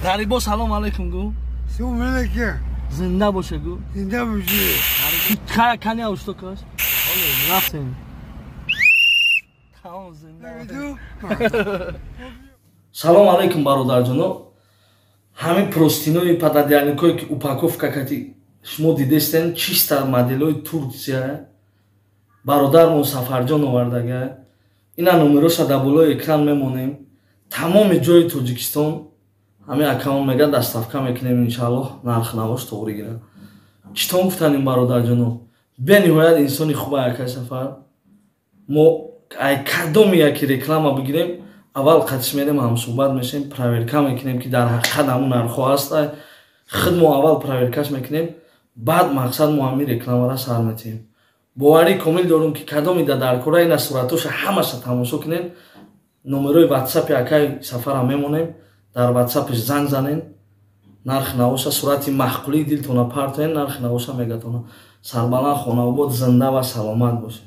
Ғарибо салом алейкум гу. Салом алейкум. Зинда боше гу. Зинда боши. Хая кани авшто каш. Рафтем. Тамом зинда. Салом алейкум бародарҷоно. Ҳамин простинои пододеяльникое ки упаковка кати шумо дидестен, чиста моделои Турция. Бародармон Сафарҷон овардага. Ина номероша дар болои экран мемонем. Тамоми ҷои Тоҷикистон ҳамин аккаунт мега доставка мекунем, иншааллоҳ нарх навош тоғри гирад. Читон гуфтаним бародарҷоно, бениҳоят инсони хуба акай Сафар. Мо ай кадоми яки реклама бигирем, аввал қатиш мерем, ҳамсӯҳбат мешем, проверка мекунем ки дар ҳақиқат ҳамун нархҳо ҳаста. Худ мо аввал проверкаш мекунем, баъд мақсад мо ҳамин рекламара сар метиҳем. Боварӣ комил дорум ки кадоми да дар кора ина суратоша ҳамаша тамошо кунем. Номерои ватсапи акай Сафара мемонем, дар ватсапиш занг занен, нарх навоша сурати маъқулии дилтона партоен, нарх навоша мегатона. Сарбаланд, хонаобод, зинда ва саломат бошед.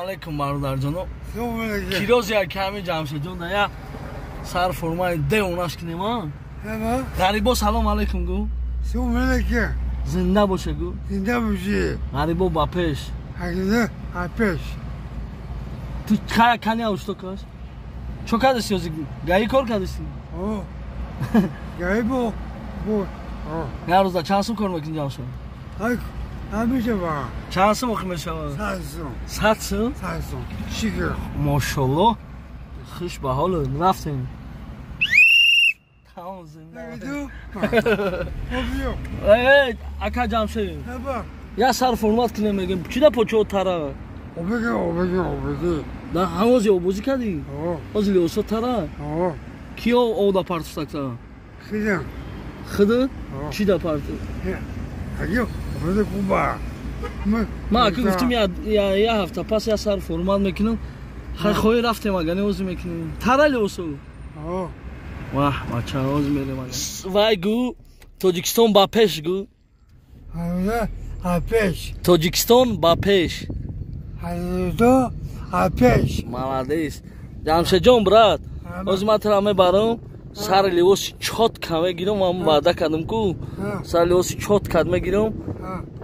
Алейкум бародарҷоно. Кироз як ками Ҷамшедҷон да я сар формаи девонаш кунем, а? Ғарибо салом алейкум гу. Салом алейкум. Зинда боше гу. Зинда боши. Ғарибо ба пеш. Ба пеш. Ту хая кани авшто каш? Чо кардасти ҳозир? Гаи кор кардасти? О. Гаи бо. Бо. Я рӯза чанд сум кор мекунӣ Ҷамшед? Мешава. Чанд сум охир мешава? 100 сум. 100 сум? 100 сум. Шикр. Мошаллоҳ. Хуш ба ҳолат. Рафтем. Тамом зинда. Эй, ака Ҷамшед. Я сар формат кунем мегем. Чӣ да почо тара? Обеги, обеги, обеги. Да ҳамози обозӣ кардӣ? Ҳози либосо тара? Киё ода партустакта? Хидам. Хидат? Чӣ да парту? Аги Ма ака гуфтим я ҳафта пас я сар формат мекунам. Хоҳӣ рафтем ага не озӣ мекунем. Тара либосо? Ваҳ, бача, озӣ мерем ага. Вай гу, Тоҷикистон ба пеш гу. Ба пеш. Тоҷикистон ба пеш. Ба пеш. Молодец. Ҷамшедҷон брат, озӣ ман тура мебарам. Сари либоси чотка мегирам, ман ваъда кардам ку. Сари либоси чотка мегирам.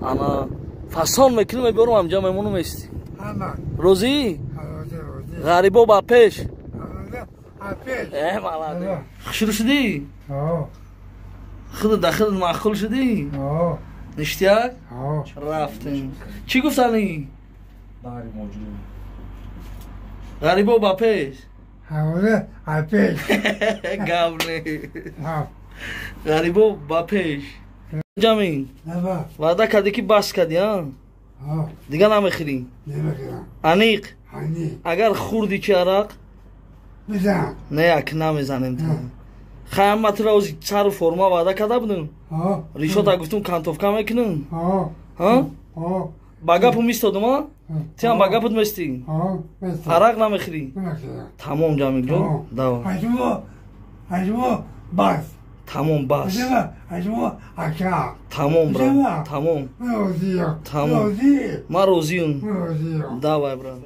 Ана фасон мекунам, мебарам, ҳамҷа мемонам мести. Розӣ? Ғарибо ба пеш. Молодец. Хушрӯ шудӣ? Худат да худат маъқул шудӣ? Ништяк? Рафтем. Чӣ гуфтанӣ? Ғарибо ба пеш. Ба пеш. Гап не. Ғарибо ба пеш. Ҷамин, ваъда кардӣ ки бас кардӣ, а? Дигар намехӯрӣ? Аниқ? Агар хӯрдӣ чи арақ? Не, як намезанем. Хай, ман тура ози сару форма ваъда карда будам. Ришота гуфтум кантовка мекунам. Ба гапу мистодум, а? Ти ҳам ба гапут местӣ? Арақ намехӯрӣ? Тамом, Ҷамилҷон, давай. Бас. Тамом, бас. Тамом, брат, тамом. Тамом. Ман розиюм. Давай, брат.